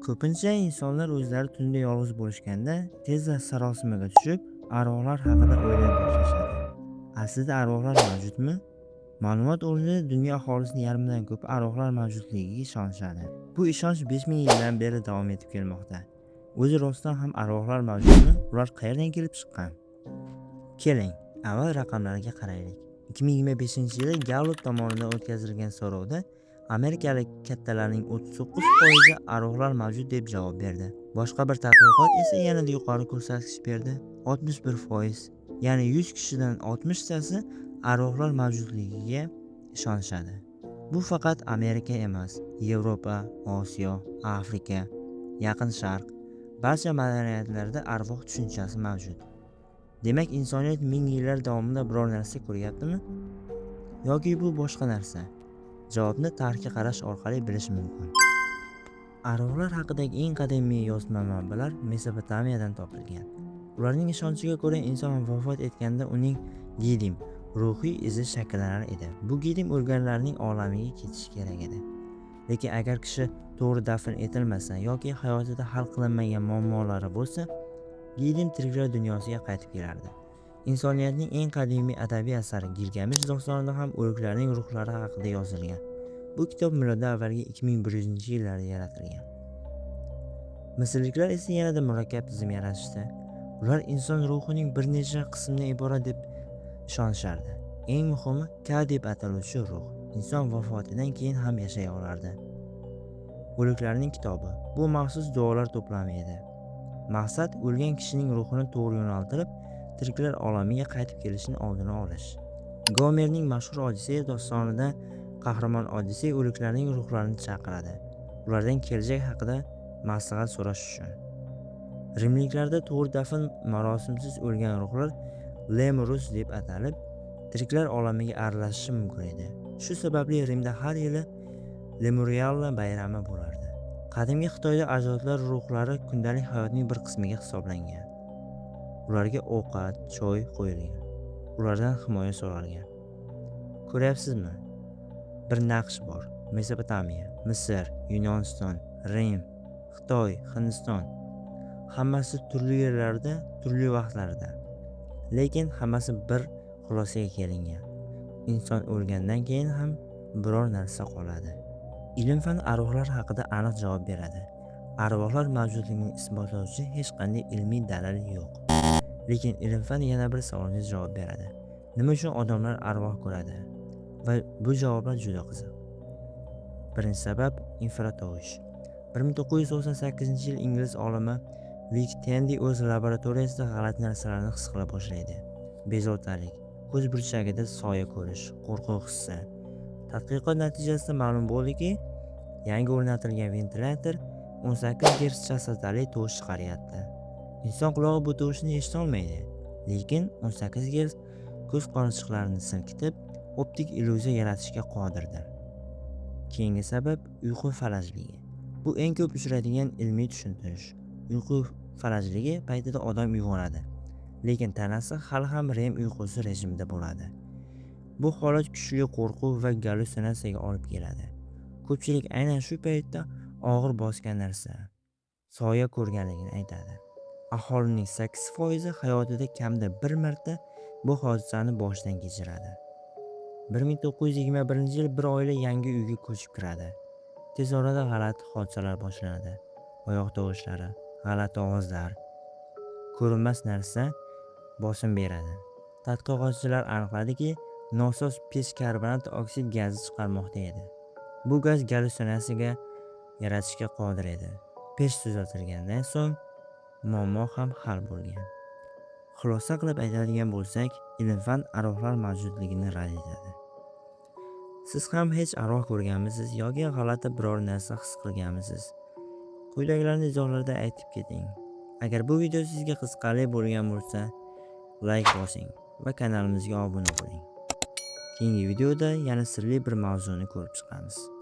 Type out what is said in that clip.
Ko'pincha insonlar o'zlari tunda yolg'iz bo'lishganda tezda sarosimaga tushib, arvohlar haqida o'ylay boshlashadi. Aslida arvohlar mavjudmi? Ma'lumot o'rnida, dunyo aholisining yarmidan ko'pi arvohlar mavjudligiga ishonishadi. Bu ishonch 5000 yildan beri davom etib kelmoqda. O'zi rostdan ham arvohlar mavjudmi? Ular qayerdan kelib chiqqan? Keling, avval raqamlarga qaraylik. 2025-yili Gallup tomonidan o'tkazilgan so'rovda amerikalik kattalarning 39% arvohlar mavjud deb javob berdi. Boshqa bir tadqiqot esa yanada yuqori ko'rsatkich berdi: 61%. Ya'ni 100 kishidan 60 tasi arvohlar mavjudligiga ishonishadi. Bu faqat Amerika emas, Yevropa, Osiyo, Afrika, Yaqin Sharq, barcha madaniyatlarda arvoh tushunchasi mavjud. Demak, insoniyat ming yillar davomida biror narsa ko'ryaptimi? Yoki bu boshqa narsa? Javobni tarixga qarash orqali bilish mumkin. Arvohlar haqidagi eng qadimiy yozma manbalar Mesopotamiyadan topilgan. Ularning ishonchiga ko'ra, inson vafot etganda uning gidim, ruhiy izi shakllanar edi. Bu gidim o'lganlarning olamiga ketishi kerak edi. Lekin agar kishi to'g'ri dafn etilmasa yoki hayotida hal qilinmagan muammolari bo'lsa, gidim tiriklar dunyosiga qaytib kelardi. Insoniyatning eng qadimiy adabiy asari Gilgamish dostonida ham o'liklarning ruhlari haqida yozilgan. Bu kitob miloddan avvalgi 2100-yillarda yaratilgan. Misrliklar esa yanada murakkab tizim yaratishdi. Ular inson ruhining bir necha qismdan iborat deb ishonishardi. Eng muhimi, Ka deb ataluvchi ruh inson vafotidan keyin ham yashay olardi. O'liklarning kitobi bu maxsus duolar to'plami edi. Maqsad o'lgan kishining ruhini to'g'ri yo'naltirib, tiriklar olamiga qaytib kelishini oldini olish. Gomerning mashhur Odisseya dostonida qahramon Odissey o'liklarning ruhlarini chaqiradi, ulardan kelajak haqida maslahat so'rash uchun. Rimliklarda to'g'ri dafn marosimsiz o'lgan ruhlar Lemurus deb atalib, tiriklar olamiga aralashishi mumkin edi. Shu sababli Rimda har yili Lemurialla bayrami bo'lardi. Qadimgi Xitoyda ajdodlar ruhlari kundalik hayotning bir qismiga hisoblangan. Ularga ovqat, choy qo'yilgan. Ulardan himoya so'ralgan. Ko'ryapsizmi? Bir naqsh bor. Mesopotamiya, Misr, Yunoniston, Rim, Xitoy, Hindiston. Hammasi turli yerlarda, turli vaqtlarda. Lekin hammasi bir xulosaga kelingan. Inson o'lgandan keyin ham biror narsa qoladi. Ilm-fan arvohlar haqida aniq javob beradi. Arvohlar mavjudligini isbotlovchi hech qanday ilmiy dalil yo'q. Lekin ilm-fan yana bir savolga javob beradi. Nima uchun odamlar arvoh ko'radi? Va bu javoblar juda qiziq. Birinchi sabab infratovush. 1998-yil ingliz olimi Vik Tendi o'z laboratoriyasida g'alati narsalarni his qila boshlaydi. Bezovtalik, ko'z burchagida soya ko'rish, qo'rquv hissi. Tadqiqot natijasida ma'lum bo'ldiki, yangi o'rnatilgan ventilyator 18 Gerts chastotali tovush chiqaryapti. Inson qulog'i bu tovushni eshita olmaydi, lekin 18 Gerts ko'z qorachiqlarini silkitib, optik illyuziya yaratishga qodirdir. Keyingi sabab uyqu falajligi. Bu eng ko'p uchraydigan ilmiy tushuntirish. Uyqu falajligi paytida odam uyg'onadi, lekin tanasi hali ham REM uyqusi rejimida bo'ladi. Bu holat kuchli qo'rquv va gallyutsinatsiyaga olib keladi. Ko'pchilik aynan shu paytda og'ir bosgan narsa, soya ko'rganligini aytadi. Aholining 8% hayotida kamida bir marta bu hodisani boshdan kechiradi. 1921-yil bir oila yangi uyga ko'chib kiradi. Tez orada g'alati hodisalar boshlanadi. Oyoq tovushlari, g'alati ovozlar, ko'rinmas narsa bosim beradi. Tadqiqotchilar aniqladiki, nosoz pech karbonat oksid gazi chiqarmoqda edi. Bu gaz gallyutsinatsiyaga yaratishga qodir edi. Pech tuzatilgandan so'ng muammo ham hal bo'lgan. Xulosa qilib aytadigan bo'lsak, ilm-fan arvohlar mavjudligini rad etadi. Siz ham hech arvoh ko'rganmisiz yoki g'alati biror narsa his qilganmisiz? Quyidagilarni izohlarda aytib keting. Agar bu video sizga qiziqarli bo'lgan bo'lsa, layk bosing va kanalimizga obuna bo'ling. Keyingi videoda yana sirli bir mavzuni ko'rib chiqamiz.